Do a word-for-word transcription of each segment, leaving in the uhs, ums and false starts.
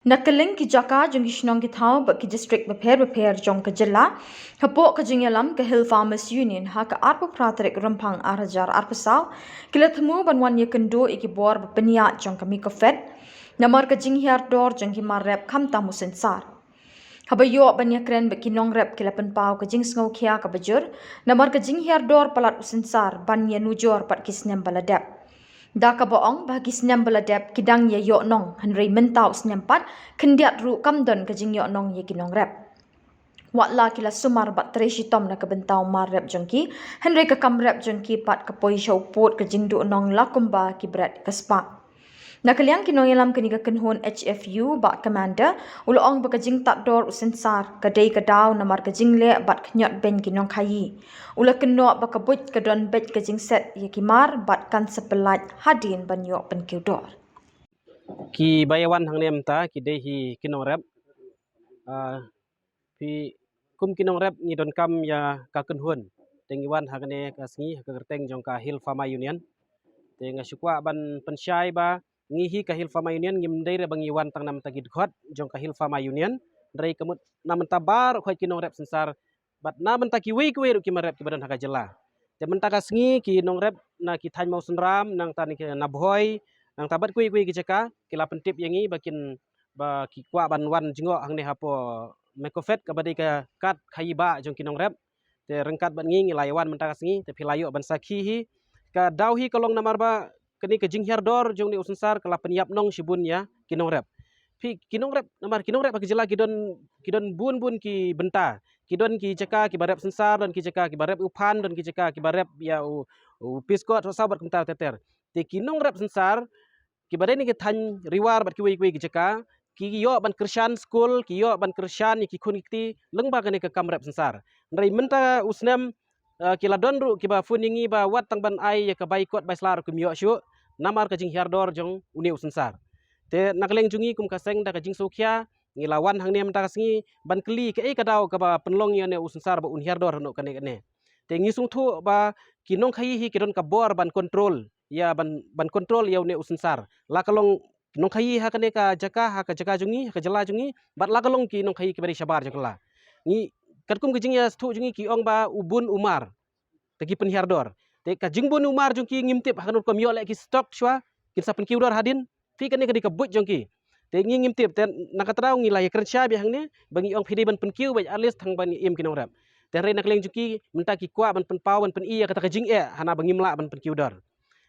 Na kylleng ki jaka jong ki shnong ki thaw bad ki district bapher bapher jong ka jylla, hapoh ka jingïalam ka Hill Farmers Union ha ka arphew phra tarik Rymphang ar hajar arphew saw, ki la thmu ban wan ïakynduh ïa ki bor ba pynïaid jong ka Micofed namar ka jinghiar dor jong ki mar rep khamtam u synsar. Haba ïoh ban ïakren bad ki nongrep, ki la pynpaw ka jingsngewkhia kaba jur namar ka jinghiar dor palat u synsar ban ïanujor bad ki snem ba la dep. Da kaba ong ba ki snem ba la dep ki dang ïa ïoh nong, hynrei mynta u snem pat khyndiat ruh kam don ka jingïoh nong ïa ki nongrep. Wat la ki la sumar bad trei shitom na ka bynta u mar rep jong ki, hynrei ka kam rep jong ki pat ka poi sha u pud ka jingduh nong la kumba ki bret ka spah. Na ka liang ki nongïalam kane ka kynhun H F U, Bah Commander, u la ong ba ka jingtad dor u synsar ka dei ka daw namar ka jingleh bad khñiot beiñ ki nongkhaïi. U la kynnoh ba ka buit ka don beit ka jingset ïa ki mar bad kan sa pyllait hadien ban ïoh pynkiew dor. Ki ba ïa wan hangne mynta ki dei hi ki nongrep. Ah, phi, kum ki nongrep ngi donkam ïa ka kynhun. Te ngi wan hangne ka sngi ha ka kyrteng jong ka Hill Farmer Union. Te nga shu kwah ban pynshai ba ngi hi ka Hill Farmer Union ngim dei re ba ngi wan tang na mynta ki dkhot jong ka Hill Farmer Union. Hynrei ka mut na mynta baroh khoit ki nongrep synsar bad na mynta kiwei kiwei ruh ki mar rep kiba don ha ka jylla. Te mynta ka sngi ki nongrep na ki thaiñ Mawsynram, nangta na ki na Bhoi, nangta bad kiwei kiwei ki jaka ki la pyntip ïa ngi ba kin, ba ki kwah ban wan jngoh hangne hapoh Micofed kaba dei ka kad khaïi bah jong ki nongrep. Te ryngkat bad ngi ngi la ïa wan mynta ka sngi, te phi la ïoh ban sakhi hi. Ka daw hi ka long namar ba kane ka jinghiar dor jong une u synsar ka la pynïap nong shibun ïa ki nongrep. Phi, ki nongrep, namar ki nongrep ha ka jylla ki don, ki don bun bun ki bynta. Ki don ki jaka kiba rep synsar, don ki jaka kiba rep u phan, don ki jaka kiba rep ïa u, u piskot, saw saw bad kumta ter ter. Te ki nongrep synsar kiba dei na ki thaiñ Ri War bad kiwei kiwei ki jaka, ki ïoh ban kyrshan skul, ki ïoh ban kyrshan ïa ki khun ki kti lyngba kane ka kam rep synsar. Hynrei mynta u snem, eh, ki la don ruh kiba phone ïa ngi ba wat tang ban ai ïa ka bai kot bai sla ruh kim ïoh shuh namar ka jinghiar dor jong une u synsar. Te na ka liang jong ngi kum ka seng da ka jingsngewkhia ngi la wan hangne mynta ka sngi ban kylli kaei ka daw kaba pynlong ïa une u synsar ba un hiar dor hano kane kane. Te ngi sngewthuh ba ki nongkhaïi hi ki don ka bor ban control ïa, ban, ban control ïa une u synsar. La ka long nongkhaïi ha kane ka jaka, ha ka jaka jong ngi, ha ka jylla jong ngi, bad la ka long ki nongkhaïi kiba dei shabar jong ka jylla. Ngi, katkum ka jingïasngewthuh jong ngi ki ong ba u bun u mar te ki pynhiar dor. Te ka jingbun u mar jong ki ngim tip ha kano rukom, ïoh leh ki stock shuwa kin sa pynkiew dor hadien. Phi, kane ka dei ka buit jong ki. Te ngi ngim tip, te na kata daw ngi la ïakren shai beit hangne ba ngi ong phi dei ban pynkiew beit at least tang ban im ki nongrep. Te hynrei na ka liang jong ki mynta ki kwah ban pynpaw ban pyni ïa kata ka jingeh hana ba ngim lah ban pynkiew dor.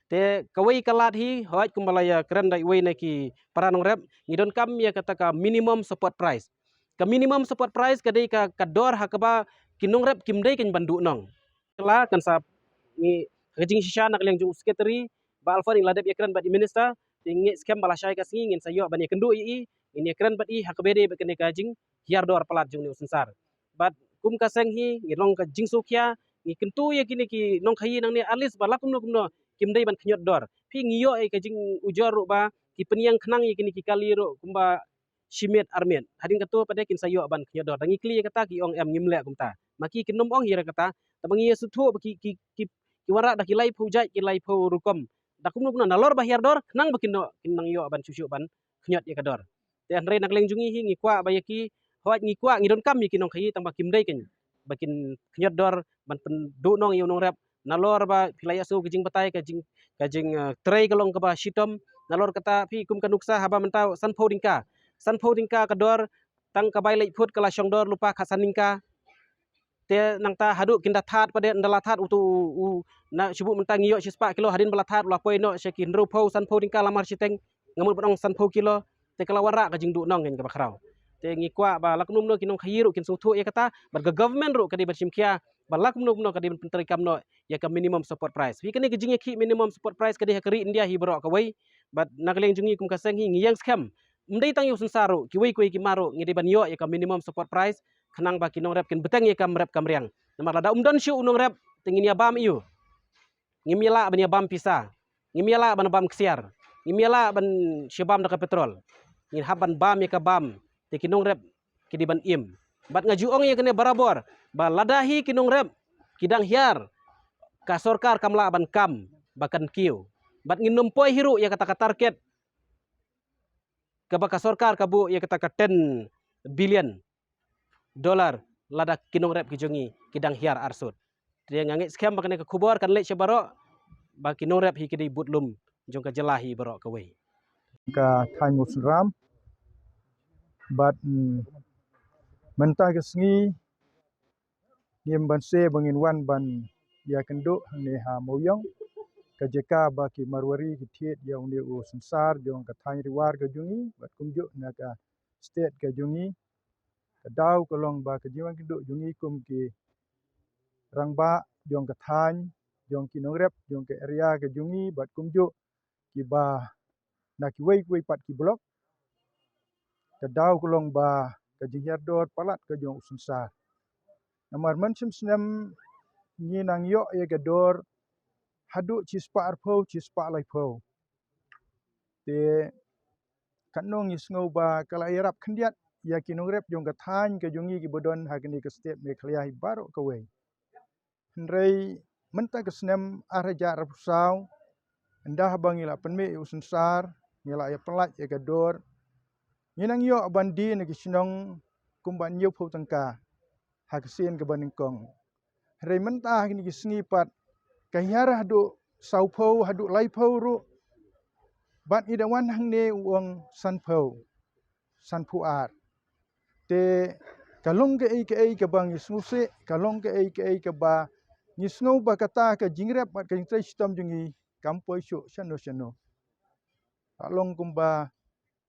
Te kawei ka lad hi, hooid, kumba la ïakren da iwei na ki para nongrep, ngi donkam ïa kata ka minimum support price. Ka minimum support price ka dei ka, ka dor ha kaba ki nongrep kim dei kein ban duh nong. La kan sa ngi, ha ka jingshisha na ka liang jong u secretary, Bah Alfred, ngi la dep ïakren bad i minister, te ngi skhem ba lashai ka sngi ngin sa ïoh ban ïakynduh ïa i, ngin ïakren bad i ha kaba dei bad kane ka jinghiar dor palat jong une u synsar. Bad kum ka seng hi ngi long ka jingsngewkhia, ngi kyntu ïa kine ki nongkhaïi nangne at least ba la kumno kumno kim dei ban khñiot dor. Phi, ngi ïoh ïa ka jingujor ruh ba ki pynïeng khnang ïa kine ki kali ruh kumba shi miet ar miet. Hadien kato pat de kin sa ïoh ban khñiot dor. Da ngi kylli ïa kata ki ong em, ngim leh kumta. Ma ki kin nym ong hi re kata. Tangba ngi ïa sngewthuh ba ki, ki, ki, ki wanrah da ki laiphew jait, ki laiphew rukom. Da kumno kumno nalor ba hiar dor, khnang ba kin noh, kin nang ïoh ban shuh shuh ban khñiot ïa ka dor. Te hynrei na ka liang jong ngi hi ngi kwah ba ïa ki, hooid, ngi kwah, ngi donkam ïa ki nongkhaïi tangba kim dei kein ba kin khñiot dor ban pynduh nong ïa u nongrep. Nalor ba phi la ïohsngew ka jingbatai, ka jing, ka jing, eh, trei ka long kaba shitom. Nalor kata phi, kum ka nuksa haba mynta sanphew tyngka, sanphew tyngka ka dor, tang ka bai leit phut ka la shong dor lypa khatsan tyngka. Te nangta haduh kin da thad pat de, ynda la thad uto u, u, na shu buh mynta ngi ïoh shispah kilo, hadien ba la thad u la poi noh sha ki hynriewphew, sanphew tyngka la mar shiteng, nga mut ban ong sanphew kilo. Te ka la wanrah ka jingduh nong kein kaba khraw. Te ngi kwah ba la kumno kumno ki nongkhaïi ruh kin sngewthuh ïa kata, bad ka government ruh ka dei ban shim khia ba la kumno kumno ka dei ban pyntreikam noh ïa ka minimum support price. Phi, kane ka jingïakhih minimum support price ka dei ha ka ri India hi baroh kawei. Bad na ka liang jong ngi kum ka seng hi ngi ïeng skhem, ym dei tang ïa u synsar ruh, kiwei kiwei ki mar ruh ngi dei ban ïoh ïa ka minimum support price, khnang ba ki nongrep kin bteng ïa ka kam rep kam riang. Namar lada ym don shuh u nongrep te ngin ïa bam ïa u. Ngim ïa lah ban ïa bam pisa, ngim ïa lah ban bam ksiar, ngim ïa lah ban shu bam da ka petrol. Ngin hap ban bam ïa ka bam, te ki nongrep ki dei ban im. Bad nga ju ong ïa kane barabor ba lada hi ki nongrep ki dang hiar, ka sorkar kam lah ban kam ba kan kiew. Bad ngin nym poi hi ruh ïa kata ka target kaba ka sorkar ka buh ïa kata ka ten billion dollar, lada ki nongrep ki jong ngi ki dang hiar arsut. Te nga ngeit skhem ba kane ka khubor kan leit sha baroh, ba ki nongrep hi ki dei budlum jong ka jylla hi baroh kawei. Ka thaiñ Mawsynram bad, mm, mynta ka sngi ngim banse ba ngin wan ban ïakynduh hangne ha Mawiong, ka jaka ba ki Marwari ki thied ïa une u synsar jong ka thaiñ Ri War ka jong ngi bad kumjuh na ka state ka jong ngi. Ka daw ka long ba ka jingwan kynduh jong ngi kum ki rangbah jong ka thaiñ, jong ki nongrep jong ka area ka jong ngi bad kumjuh kiba na kiwei kiwei pat ki block. Ka daw ka long ba ka jinghiar dor palat ka jong u synsar. Namar mynshem snem ngi nang ïoh ïa ka dor haduh shispah arphew, shispah laiphew. Te katno ngi sngew ba ka la ïarap khyndiat ïa ki nongrep jong ka thaiñ ka jong ngi kiba don ha kane ka state Meghalaya hi baroh kawei. Hynrei mynta ka snem ar hajar arphew saw, ynda haba ngi la pynmih ïa u synsar, ngi la ïa pynlait ïa ka dor, ngi nang ïoh ban die na ki shnong kumba hynñiewphew tyngka ha ka sien kaba nyngkong. Hynrei mynta ha kine ki sngi pat ka hiar haduh sawphew, haduh laiphew ruh, bad ngi da wan hangne u ong sanphew, sanphew ar. Te ka long kaei kaei kaba ngi sngewsih, ka long kaei kaei kaba ngi sngew ba kata ka jingrep bad ka jingtrei shitom jong ngi kam poi shuh shano shano. Ka long kumba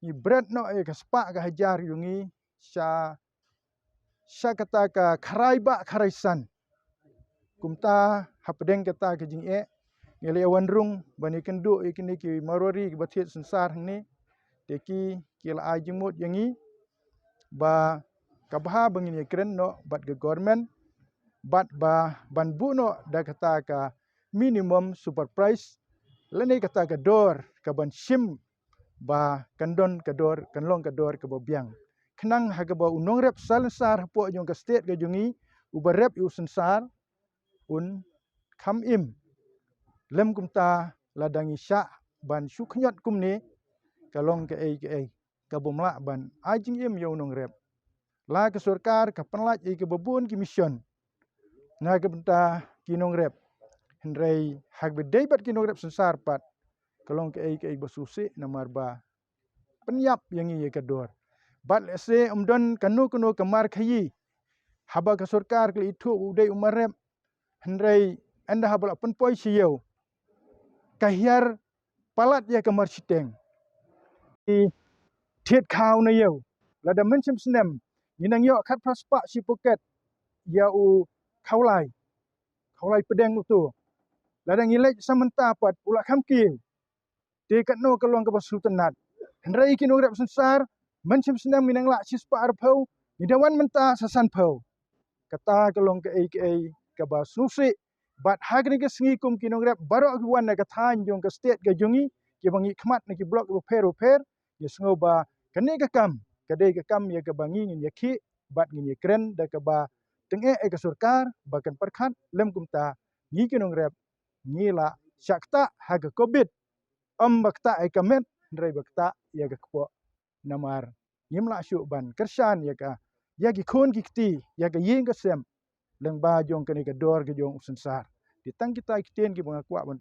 ngi bret noh ïa ka spah ka hajar jong ngi sha, sha kata ka kharai bah kharai san. Kumta hapdeng kata ka jingeh ngi la ïa wan rung ban ïakynduh ïa kine ki Marwari kiba thied synsar hangne. Te ki, ki la ai jingmut ïa ngi ba ka bha ba ngin ïakren noh bad ka government bad ba ban buh noh da kata ka minimum super price lane kata ka dor kaban shim ba kan don ka dor, kan long ka dor kaba biang. Khnang ha kaba u nongrep synsar hapoh jong ka state ka jong ngi uba rep ïa u synsar un kham im. Lym kumta lada ngi shah ban shu khñiot kumne ka long kaei kaei kabym lah ban ai jingim ïa u nongrep. La ka sorkar ka pynlait ïa kiba bun ki mission na ka bynta ki nongrep. Hynrei ha kaba dei bad ki nongrep synsar pat ka long kaei kaei ba sngewsih namar ba pynïap ïa ngi ïa ka dor. Bad lehse ym don kano kano ka mar khaïi haba ka sorkar ka la ithuh u dei u mar rep. Hynrei ynda haba la pynpoi sha ïew ka hiar palat ïa ka mar shiteng. Ki thied khaw na ïew, lada mynshem snem ngi nang ïoh khatphra spah shi pocket ïa u khawlai, khawlai pdeng uto. Lada ngi leit sa mynta pat u la kham kiew. Te katno ka long kaba sngewtynnat. Hynrei ki nongrep synsar mynshem snem ngi nang lah shispah arphew, ngi da wan mynta sa sanphew. Kata ka long kaei kaei kaba sngewsih. Bad ha kane ka sngi kum ki nongrep baroh ki wan na ka thaiñ jong ka state ka jong ngi kiba ngi khmat na ki block bapher bapher, ngi sngew ba kane ka kam ka dei ka kam ïa kaba ngi ngin ïakhih bad ngin ïakren da kaba tyngeh ïa ka sorkar ba kan pyrkhat. Lym kumta ngi ki nongrep ngi lah shah ktah ha ka covid. Ym ba ktah ïa ka met hynrei ba ktah ïa ka kpoh. Namar ngim lah shuh ban kyrshan ïa ka, ïa ki khun ki kti, ïa ka ïing ka sem lyngba jong kane ka dor ka jong u synsar. Te tang kita ki ktien kiba nga kwah ban